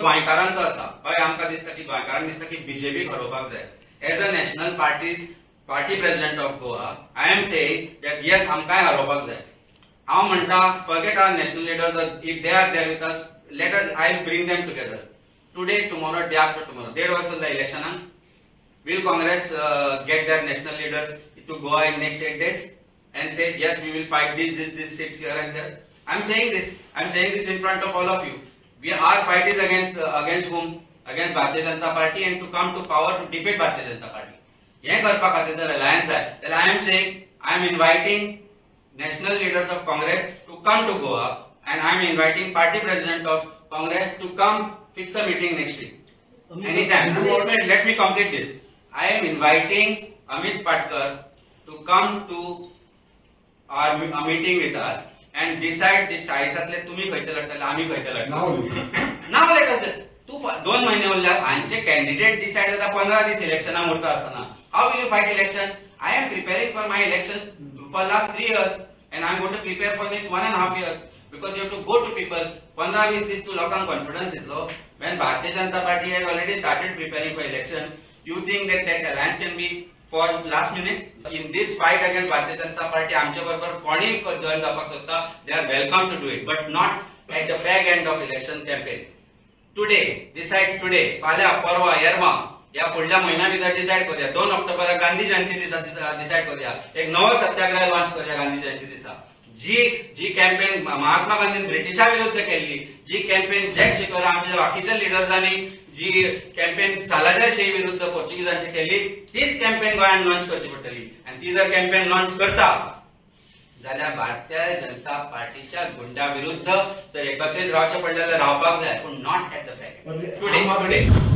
गोंयकारांचो आसा, हय, आमकां दिसता की, गोंयकारांक दिसता की बीजेपीक हरोवपाक जाय. As a national party president of Goa, I am saying that yes, आमकांय हरोवपाक जाय. हांव म्हणटा, forget our national leaders. If they are there with us, let us, I bring them together today, tomorrow, day after tomorrow. देड वर्स उरला इलेक्शनाक. Will Congress get their national leaders to Goa in next 8 days and say, "Yes, we will fight this, this, this seats here and there"? I'm saying this. I'm saying this in front of all of you. Our fight is against whom? Against Bharatiya Janata Party and to come to power to defeat Bharatiya Janata Party. हें करपा खातीर जर alliance जाय जाल्यार, I am saying, I am inviting national leaders of Congress to come to Goa and I am inviting party president of Congress to come, fix a meeting next week. Anytime. Wait, let me complete this. I am inviting Amit Patkar to come to a meeting with us and decide this. चाळीसातले तुम्ही खंयचे लढटले, आम्ही खंयचे लढटले. नाव लिह. नाव letter. तू 2 महिने उरल्या, हांचे candidate decide जाता 15 दीस इलेक्शनाक उरता आसतना. How will you fight election? I am preparing for my election for last 3 years and I am going to prepare for next one and half years because you to go to people. 15-20 दीस तूं लोकांक confidence दितलो when Bharatiya Janata Party has already started preparing for election? You think that that alliance can be for last minute? In this fight against Bharatiya Janata Party, आमचे बरोबर कोणी join जावपाक सोदता, they are welcome to do it, but not at the fag end of election campaign. Today, decide today. फाल्यां, परवा, येरवा, या फुडल्या म्हयन्या भितर डिसायड करूया. 2 ऑक्टोबराक गांधी जयंती दिसा डिसायड करूया. एक नवो सत्याग्रह लॉन्च करूया गांधी जयंती दिसा. जी जी कॅम्पेन महात्मा गांधीन ब्रिटिशा विरुद्ध केल्ली, जी कॅम्पेन जॅक सिक्वेरा, आमच्या बाकीच्या लिडर्सांनी जी कॅम्पेन सालाझारशाही विरुद्ध पोर्चुगीजांची केली, तीच कॅम्पेन गोंयांत लॉन्च करची पडटली. आनी ती जर कॅम्पेन लॉन्च करता जाल्यार भारतीय जनता पार्टीच्या गुंडा विरुद्ध जर एकत्रीत रावचें पडलें जाल्यार रावपाक जाय, पूण not at the fag. Today, today.